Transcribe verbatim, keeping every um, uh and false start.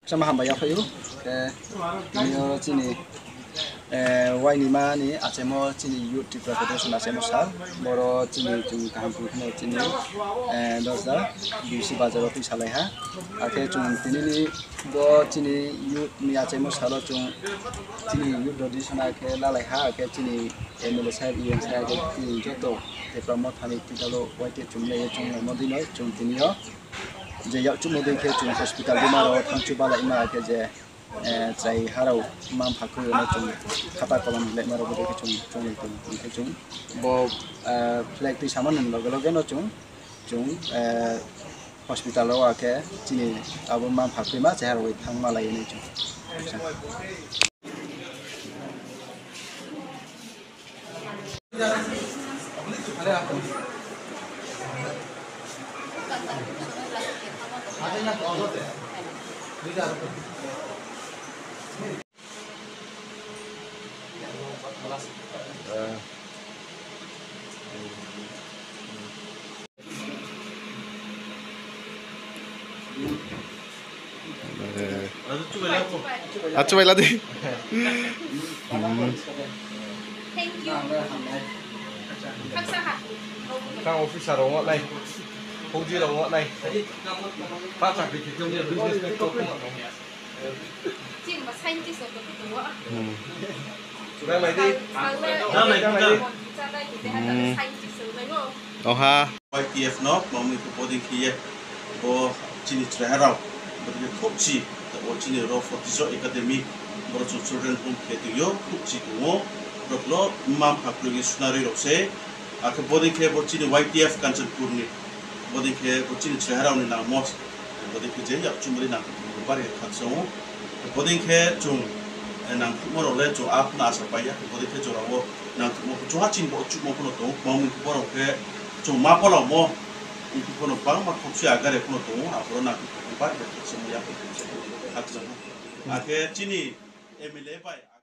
Sama hambai yaphaio. Khe, tini oro chini, eh, waini mani achaimo chini youth Tripura Federation achaimo sal. Boro chini chwng kaham tong kheno chini, eh, dosda B C bazar o twi salai ha. Akhe chwng tinini bo chini youth ni achaimo salo chwng chini youth rok disona khe lalai ha. Akhe chini M L A sahib, E M sahib, akhe chini joto Tipra Mothani titalo Y T F chwng lai chwng lai mo dino chwng tini o. Je yakchukmung dui khe chwng hospital di maro thangchu balai ma khe je, eh, chai harau mam phakhwi no chwng khata kolom le maro bo khe chwng chwng tong khe chwng bo, eh, flag twi sama nung loge loge no chwng chwng, eh, hospital o akhe chini abo mam phakhwi ma chai harau thang ma lai nai chwng. Achu baila di. Thank you. Khaksa ha. Tang officer rok nai. Fauji rok nai. Pa chakri khe business khe kok. Chini ba scientist rok tongo. Hmm. Chadai khe deha scientist rok nai o. Oha. Y T F no mamwi khe boding khe ye bo chini chwraiharok boding khe khub chi o chini ro Fortijo Academy boro chwng children home khe twi o khub chi tongo borok lo mma mpha kwrwngwi sunarwi rok se akhe boding khe bo chini Y T F Kanchanpur ni boding khe bo chini chwraiharok ni nangmo boding khe je yakchumari nang bari khe khakchang o boding khe chwng nangkhukma rok le chwng a phano asa paiya boding khe jora o nangkhukma chwng ha chini bo chukma phano tongo mamwi borok khe. Chwng ma polamo, wngkhe phano bangma khopsi agare phano tongo, aphuru nangkhe bari bai khopsi muya khopsi hakjagha. Akhe chini M L A bai